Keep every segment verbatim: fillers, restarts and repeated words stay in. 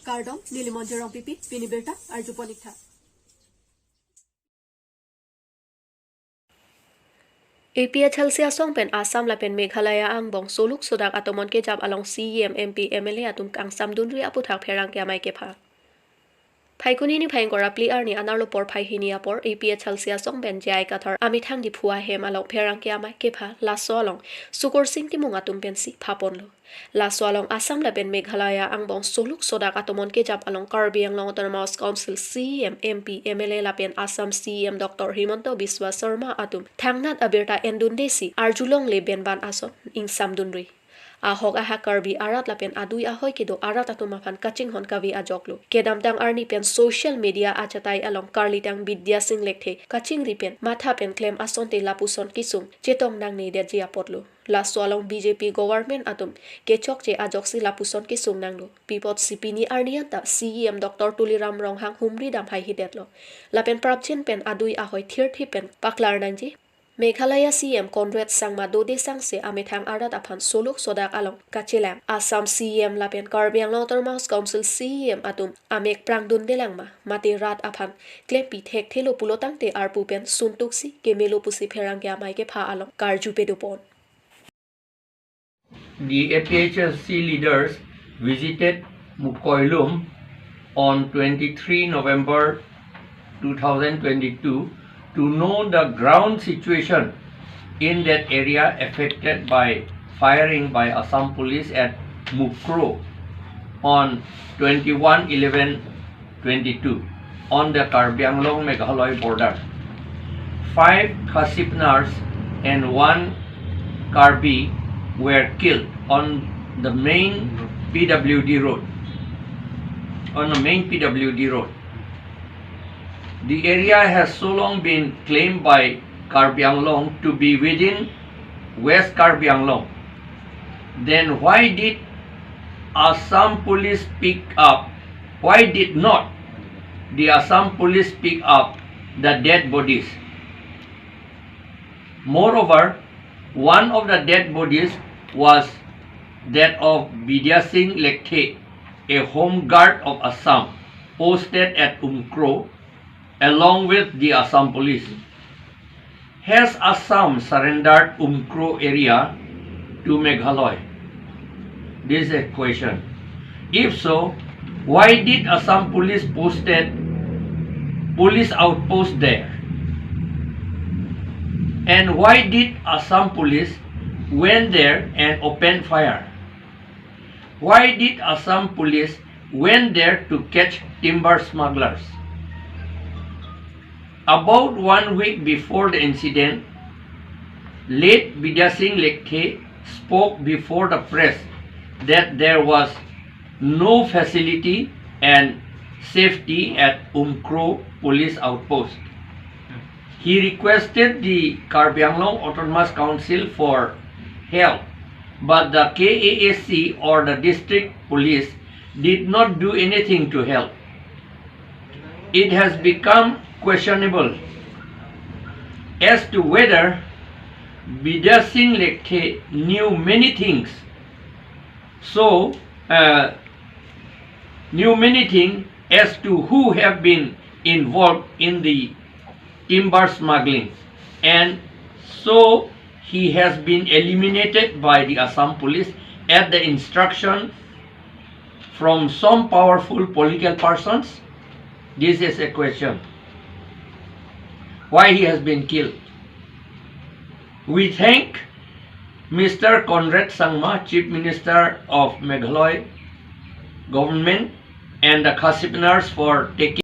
Kardom, neli Monjir Rongpipi, pini birta arjupon ik tha. A P H L C asong pen Assam lapen Meghalaya angbong soluk sodak atomon kejap along C E M, M P, M L A atum kangsamdunri aputhak pherangke amei kepha. Phaikuni niphai ingkoi ra phli arni anerlo porphai hini apor A P H L C asong pen J I Kathar amethang Diphu ahem along pherangke amei kepha, laso along Sukursing Timung atum pensi phaponlo. Laso along Assam lapen Meghalaya angbong soluk sodak atomon kejap along Karbi Anglong Autonomous Council C E M, M P, M L A lapen Assam C E M Doctor Himanta Biswa Sarma atum thangnat abirta endundesi arjulongle benban ason ingsamdunri. Ahok ahak Karbi arat lapen adui ahoi kedo arat atum aphan kachinghon kave ajoklo. Kedamtang arni pen social media achatai along karlitang Bidya Sing Lekthe kachingri pen matha pen klem asonte lapuson kesung chetong nangnedetji apotlo. Laso along B J P government atum kechokche ajoksi lapuson kesung nanglo. Pi apotsi pini arni anta C E M Doctor Tuliram Ronghang humri dam haihedetlo. Lapen prapjin pen adui ahoi thirthi pen paklar nangji. Meghalaya C E M Conrad Sangma dode sangse amethang arat aphan soluk sodak along kachelang. Assam C E M lapen Karbi Anglong Autonomous Council C E M atum amek prangdundelang ma, mate rat aphan klempi thekthelo pulotangte arpu pen suntuksi kemelo pusi pherangke amei kepha along karju pedopon. The A P H L C leaders visited Mukoilum on twenty-three November two thousand twenty-two to know the ground situation in that area affected by firing by Assam police at Mukroh on twenty-one eleven twenty-two on the Karbi Anglong Meghalaya border. Five Khasi Pnar and one Karbi were killed on the main P W D road. On the main P W D road. The area has so long been claimed by Karbi Anglong to be within West Karbi Anglong. Then why did Assam police pick up, why did not the Assam police pick up the dead bodies? Moreover, one of the dead bodies was that of Bidya Sing Lekthe, a home guard of Assam, posted at Umkro, along with the Assam police. Has Assam surrendered Umkro area to Meghalaya? This is a question. If so, why did Assam police posted police outpost there? And why did Assam police went there and opened fire? Why did Assam police went there to catch timber smugglers? About one week before the incident, late Bidya Sing Lekthe spoke before the press that there was no facility and safety at Umkro police outpost. He requested the Karbi Anglong Autonomous Council for help, but the K A A C or the district police did not do anything to help. It has become questionable as to whether Bidya Sing Lekthe knew many things. So, uh, knew many things as to who have been involved in the timber smuggling, and so he has been eliminated by the Assam police at the instruction from some powerful political persons? This is a question. Why he has been killed? We thank Mister Conrad Sangma, Chief Minister of Meghalaya government, and the Khasi Pnar for taking.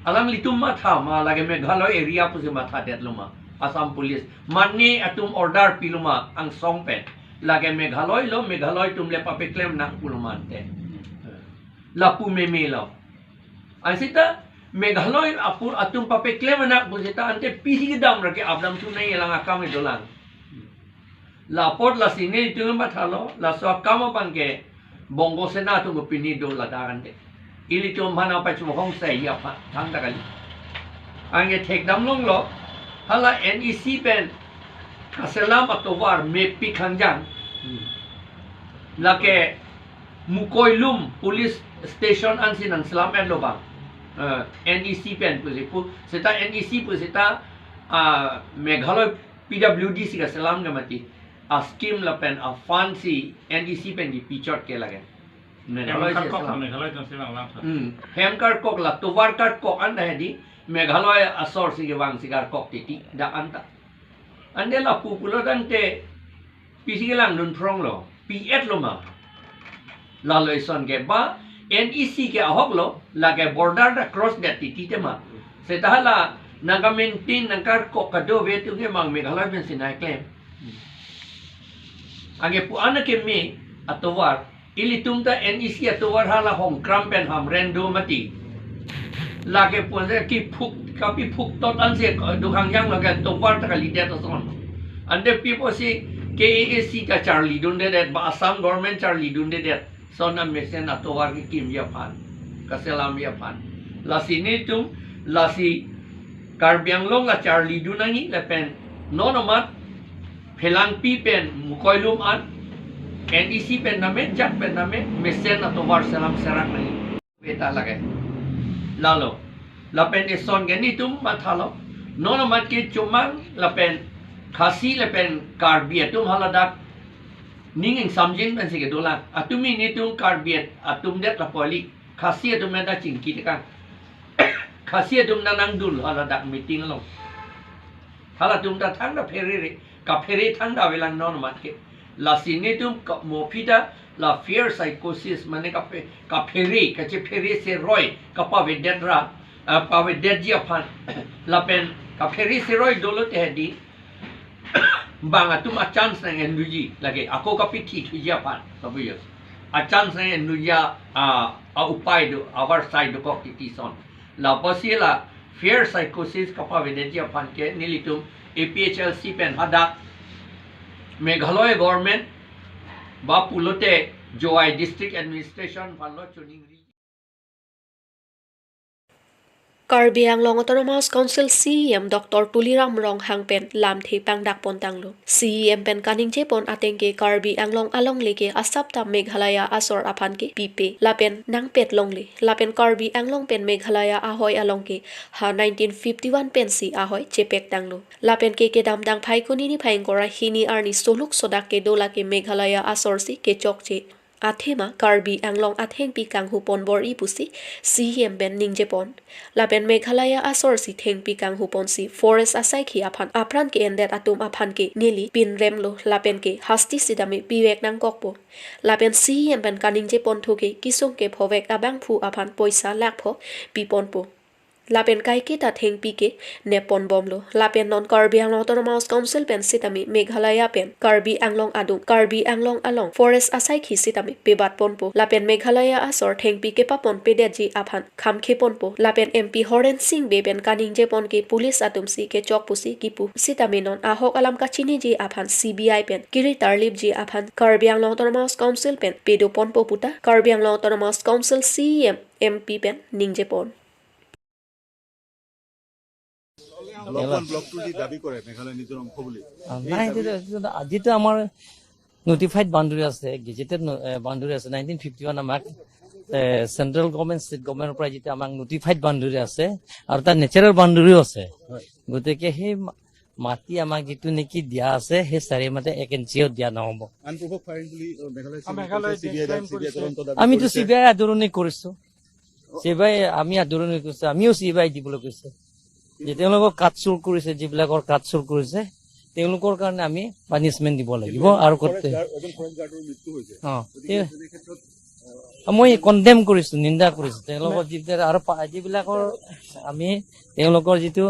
Alanglitum matha ma lake Meghalaya area pusi mathadetlo ma, Assam police mane atum order pilo ma angsong pen, lake Meghalaya lo, Meghalaya atum le papeklem nang pulo ma ante. Lapu meme lo. Ansita Meghalaya apor atum papeklem nang pusita ante pisi kedam ra ke-apdam sunai lang akam kedolang. La apot lasi nelitum mathalo, laso akam abang ke Bongo Sena atum pini do ladak ante. Ilitum mana pachumhong sai ya pha, thangta kali. Anke thekdam longlo, hala N E C pen kaselam atovar mepik hangjang. Lake Mukoilum police station ansi nangselam-etlo bang. Eh, N E C pen pusi pu, seta N E C pu seta, ah, Meghalaya P W D si kaselam ke mati. A-scheme lapen a-fund si N E C pen kipichot ke lake. Meghalaya si Karkok, selam. Meghalaya si selam lang, sir. Hmm. Hem karkok la tovar karkok anta hedi. Meghalaya asor si kevang si karkok titi dak anta. Ante lapu pulo tangte pisi kelangdun phronglo, pi-etlo ma. Lalo ison ke ba N E C ke ahoklo, lake border ta cross det titi tema. Seta hala nangka-maintain nangkarkok kadokave atum ke mang Meghalaya pensi nangklem. Anke pu-an akeme atovar, ilitum ta N E C atovar hala Hongkram pen Hamren do mati. Lake pusi kiphuk, kapiphuk tot ansi do hangjang lake tovar ta kalidet ason. Ante pi pusi K A A C ta charlidundedet, ba Assam government charlidundedet. Son amesen atovar kekimji aphan, kaselamji aphan. Lasi netum, lasi Karbi Anglong la charlidun nangji lapen non amat Phelangpi pen Mukoilum an, N E C pen name, jat pen name, mesen atovar selam serak nangji. Beta lake. Lalo. Lapen eson ke netum mathalo. Non amat ke chomang lapen Khasi lapen Karbi atum haladak ning ingsamjin pensi kedolang. Atumi netum Karbi atum det lapu kali. Khasi atum meda chingki tekang. Khasi atum ta nangdun haladak meeting along. Halatum ta thangta pherere, kaphere thangta avelang non amat ke. Lasi netum ka mo phi ta la fear psychosis mane kaphe-, kaphere, kachephere seroi, kapavedet ra, ah, pavedetji aphan. Lapen kaphere seroi dolo te hedi. Bang atum a-chance nang-enduji lake, ako kapithithuji aphan, kabujo. A-chance nang-enduji a, a, a-upai do, avarsai dokok titi son. Lapusi la fear psychosis kapavedetji aphan ke nelitum A P H L C pen hadak Meghalaya government ba pulote Jowai District Administration aphanlo choningri. Karbi Anglong Autonomous Council C E M Doctor Tuliram Ronghang pen lamthe pangdak pon tanglo. C E M pen kaningjepon ateng ke Karbi Anglong alongle ke asap ta Meghalaya asor aphan ke pipe lapen nangpet longle. Lapen Karbi Anglong pen Meghalaya ahoi along ke ha nineteen fifty-one pensi ahoi chepek tanglo. Lapen ke kedamtang Phaikuni niphai ingkoi ra hini arni soluk sodak kedo lake Meghalaya asor si kechokche. Athema Karbi Anglong athengpi kanghupon bor-i pusi C E M pen ningjepon. Lapen Meghalaya asor si thengpi kanghuponsi forest asaikhi aphan apran ke-endet atum aphan ke neli pinremlo lapen ke hasti sitame pivek nangkokpo. Lapen C E M pen kaningjepon thu ke kisung kephovek abangphu aphan poisa lakh pho piponpo. Lapen kaiketa thengpi ke nepponbomlo. Lapen non Karbi Anglong Autonomous Council pen sitame Meghalaya pen Karbi Anglong adung, Karbi Anglong along forest asaikhi sitame pebatponpo. Lapen Meghalaya asor thengpi kepapon pedetji aphan khamkheponpo. Lapen M P Horen Sing Bey pen kaningjepon ke police atum si kechok pusi kipu. Sitame non ahok alam kachiniji aphan C B I pen kiri tarlipji aphan Karbi Anglong Autonomous Council pen pedoponpo puta Karbi Anglong Autonomous Council C E M M P pen ningjepon. Block one, block two যি দাবী কৰে মেঘালয় নিজৰ অংশ বুলি। আহ, নাই, এইটো, এইটো যিটো আমাৰ নটিফাইড বাউণ্ডেৰী আছে, গেজেটেড বাউণ্ডেৰী আছে, নাইনটিন ফিফটি ওৱান আমাক চেণ্ট্ৰেল গভৰ্ণমেণ্ট, ষ্টেট গভৰ্ণমেণ্টৰ পৰা যিটো আমাক নটিফাইড বাউণ্ডেৰী আছে আৰু তাৰ নেচাৰেল বাউণ্ডেৰীও আছে। হয়। গতিকে সেই মা-, মাটি আমাক যিটো নেকি দিয়া আছে, সেই চাৰি মাটি এক ইঞ্চিও দিয়া নহ'ব। আনপ্ৰভভড ফায়াৰিং বুলি, অ, মেঘালয় আ, Meghalaya C B I, claim C B I কৰিছে। তদন্ত দাবী আমিতো কৰিছে। চি বি আই আদৰণি কৰিছো। চি বি আই আমি আদৰণি কৰিছো, আমিও চি বি আই দিবলৈ কৈছে। যে তেওঁলোকৰ কাঠ চুৰ কৰিছে, যিবিলাকৰ কাঠ চুৰ কৰিছে, তেওঁলোকৰ কাৰণে আমি পানিচমেণ্ট দিব লাগিব। আৰু ফৰেষ্ট কৰ্তৃ-, গাৰ্ড, এজন ফৰেষ্ট গাৰ্ডৰ মৃত্যু হৈছে। অ, গতিকে তে-, তেনে ক্ষেত্ৰত, আহ, মই কণ্ডেম কৰিছো, নিন্দা কৰিছো। তেওঁলোকৰ যিবিলাক আৰু পা-, যিবিলাকৰ আমি, তেওঁলোকৰ যিটো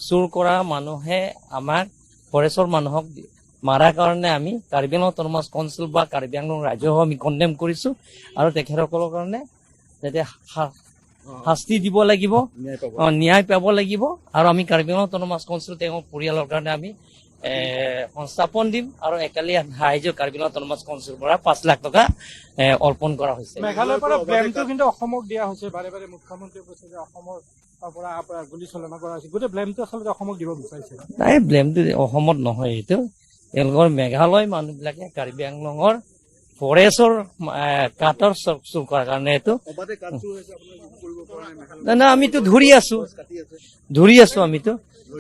চুৰ কৰা মানুহে আমাক ফৰেষ্টৰ মানুহক দি-, মাৰাৰ কাৰণে আমি কাৰ্বি আংলং অট'নমাছ কাউন্সিল বা কাৰ্বি আংলং ৰাইজেও আমি কণ্ডেম কৰিছো। আৰু তেখেতসকলৰ কাৰণে যাতে শা-, অ। শাস্তি দিব লাগিব, ন্যায় পাব। অ, ন্যায় পাব লাগিব। আৰু আমি কাৰ্বি আংলং অট'নমাছ কাউন্সিল তেওঁৰ পৰিয়ালৰ কাৰণে আমি, এ, সংস্থাপন দিম আৰু একেলগে সাহায্য কাৰ্বি আংলং অট'নমাছ কাউন্সিলৰ পৰা পাঁচ লাখ টকা, এ, অৰ্পণ কৰা হৈছে। মেঘালয়ৰ পৰা ব্লেমটো কিন্তু অসমক দিয়া হৈছে, বাৰে বাৰে মুখ্যমন্ত্ৰীয়ে কৈছে যে অসমৰ পৰা, পৰা গুলীচালনা কৰা হৈছে। গোটেই ব্লেমটো আচলতে অসমক দিব বিচাৰিছে। নাই, ব্লেমটো অসমত নহয়, এইটো তেওঁলোকৰ মেঘালয় মানুহবিলাকে কাৰ্বি আংলঙৰ ফৰেষ্টৰ, এ, কাটৰ চুৰ, চুৰ কৰাৰ কাৰণে এইটো। অবাধে কাট চুৰ হৈছে, আপোনালোকে একো কৰিব পৰা নাই, মেঘালয় না, না, আমিতো ধৰি আছো। কাটি আছে। ধৰি আছো আমিতো।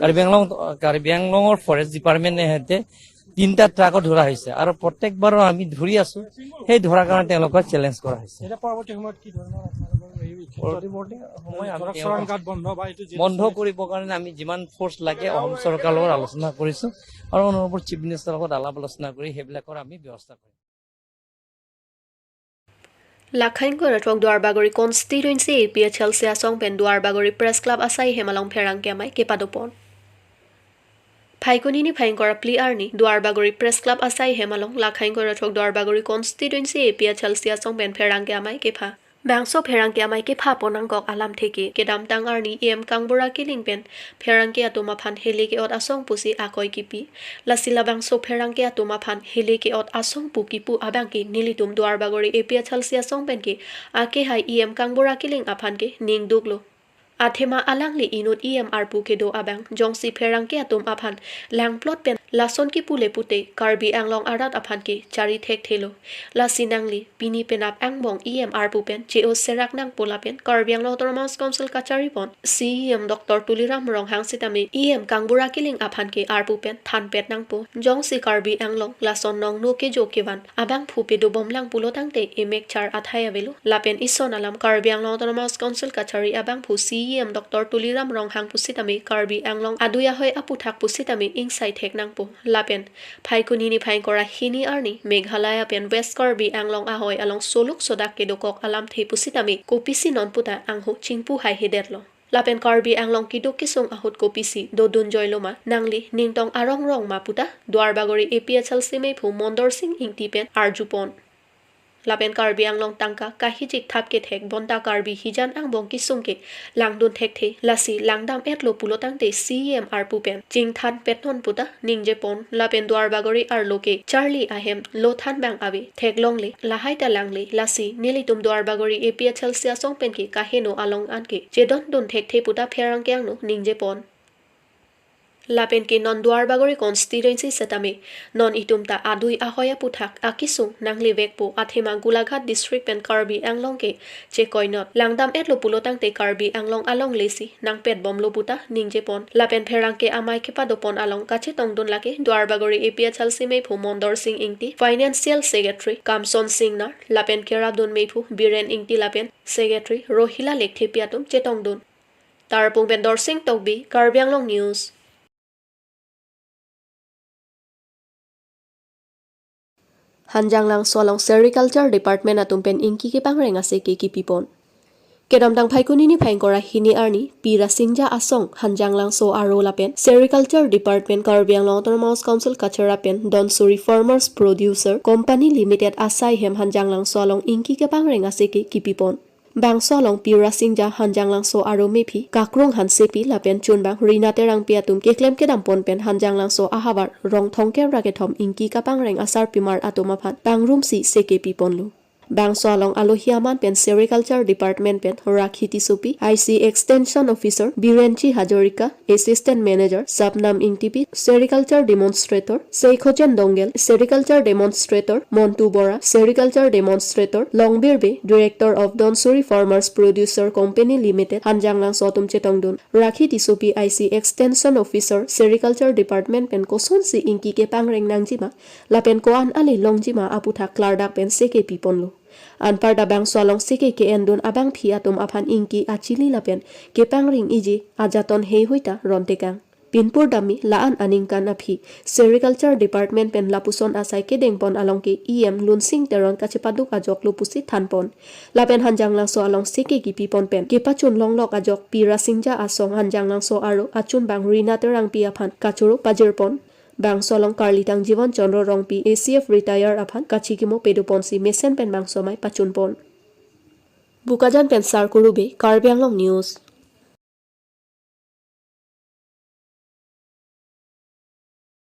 কাৰ্বি আংলং, কাৰ্বি আংলঙৰ ফৰেষ্ট ডিপাৰ্টমেণ্টে সিহঁতে তিনিটা ট্ৰাকত ধৰা হৈছে আৰু প্ৰত্যেকবাৰো আমি ধৰি আছো। সেই ধৰাৰ কাৰণে তেওঁলোকক চেলেঞ্জ কৰা হৈছে। এতিয়া পৰৱৰ্তী সময়ত কি ধৰণৰ আপোনালোকৰ এই ক্ষেত্ৰত পৰৱৰ্তী সময় আমি ধৰক চৰাং তেওঁলোকক ঘাট বন্ধ বা এইটো যিটো বন্ধ কৰিবৰ কাৰণে আমি যিমান ফ'ৰ্চ লাগে অসম চৰকাৰৰ লগত আলোচনা কৰিছো আৰু অনাৰেবল চিফ মিনিষ্টাৰৰ লগত আলাপ আলোচনা কৰি সেইবিলাকৰ আমি ব্যৱস্থা কৰিম। Lakhain koi ra throk Duarbagori constituency A P H L C asong pen Duarbagori Press Club asai hem along pherangke amei kepadopon. Phaikuni niphai ingkoi ra phli arni Duarbagori Press Club asai hem along Lakhain koi ra throk Duarbagori constituency A P H L C asong pen pherangke amei kepha. Bangso pherangke amei kephapon nangkok alamthe ke kedamtang arni E M Kangbura Killing pen pherangke atum aphan hele ke-ot asong pusi akoi kipi. Lasi labangso pherangke atum aphan hele ke-ot asong pu kipu abang ke nelitum Duarbagori A P H L C asong pen ke akehai E M Kangbura Killing aphan ke ning duklo. Athema alangli inut E M arpu kedo abang jongsi pherangke atum aphan langplot pen lason kipu le pute Karbi Anglong arat aphan ke chari thekthelo. Lasi nangli pini penap angbong E M arpu pen che-o serak nangpo lapen Karbi Anglong Autonomous Council kachari pon C E M Doctor Tuliram Ronghang sitame E M Kangbura Killing aphan ke arpu pen thanpet nangpo. Jongsi Karbi Anglong lason nongno kejo kevan abangphu pedobom lang pulo tangte emek char athai avelo. Lapen ison alam Karbi Anglong Autonomous Council kachari abangphu C E M Doctor Tuliram Ronghang pusitame Karbi Anglong adui ahoi aputhak pusitame ingsai thek nangpo. Lapen Phaikuni niphai ingkoi ra hini arni Meghalaya pen West Karbi Anglong ahoi along soluk sodak kedokok alamthe pusitame kopisi non puta angho chingpu haihedetlo. Lapen Karbi Anglong kiduk kisung ahut kopisi dodun joilo ma, nangli ningtong arong rong ma puta Duarbagori A P H L C meiphu Mondor Sing Ingti pen arjupon. Lapen Karbi Anglong tangka kahijik thap kethek bonta Karbi hijan angbong kisung ke langdun thekthe, lasi langdam etlo pulo tangte C E M arpu pen chingthan petnon puta ningjepon. Lapen Duarbagori arlo ke charli ahem lo than bang ave, theklongle, lahai ta langle. Lasi nelitum Duarbagori A P H L C asong pen ke kaheno along an ke chedondun thekthe puta pherangke angno ningjepon. Lapen ke non Duarbagori constituency setame non itum ta adui ahoi aputhak akisung nanglevekpo, athema Golaghat district pen Karbi Anglong ke chekoinot. Langdam etlo pulo tangte Karbi Anglong alongle si nangpetbomlo puta ningjepon. Lapen pherangke amei kepadopon along kachetongdun lake Duarbagori A P H L C meiphu Mondor Sing Ingti, Financial Secretary Kamson Singnar, lapen kerapdun meiphu Biren Ingti lapen Secretary Rohila Lekthepi atum chetongdun. Tarpung pen Dorsing Tokbi, Karbi Anglong News. Hanjanglangso along Sericulture Department atum pen ingki kepangreng aseke kipipon. Kedamtang Phaikuni niphai ingkoi ra hini arni Pi Rasingja asong Hanjanglangso aro lapen Sericulture Department Karbi Anglong Autonomous Council kachera pen Donsuri Farmers Producer Company Limited asai hem Hanjanglangso along ingki kepangreng aseke kipipon. Bangso along Pi Rasingja Hanjanglangso aro mephi Kakrung Hansepi lapen chunbang Rina Terangpi atum keklem kedampon pen Hanjanglangso ahavar rong thomkep ra kethom ingki kapangreng asarpimar atum aphan pangrumsi seke piponlo. Bangso along alohi aman pen Sericulture Department pen Rakhi Tissopi, I C Extension Officer Birenchi Hazarika, Assistant Manager Sapnam Ingtipi, Sericulture Demonstrator Seikhojen Dongel, Sericulture Demonstrator Montu Bora, Sericulture Demonstrator Longbir Bey, Director of Donsuri Farmers Producer Company Limited, Hanjanglangso atum chetongdun. Rakhi Tissopi, I C Extension Officer Sericulture Department pen kosonsi ingki kepangreng nangjima lapen ko-an ale longjima aputhak klardak pen seke piponlo. Anparta bangso along seke ke-endun abangpi atum aphan ingki achili lapen kepangreng iji ajaton heihui ta rontekang. Pinpur dami la-an aningkan aphi Sericulture Department pen lapuson asai kedengpon along ke E M Lunsing Teron kachepaduk ajoklo pusi thanpon. Lapen Hanjanglangso along seke kipipon pen kepachun longlok ajok Pi Rasingja asong Hanjanglangso aro achunbang Rina Terangpi aphan kachoro pajirpon. Bangso along karlitang Jivan Chandra Rongpi A C F retire aphan kachikimo pedoponsi mesen pen bangso amei pachunpon. Bokajan pen Sarkuru Bey, Karbi Anglong News.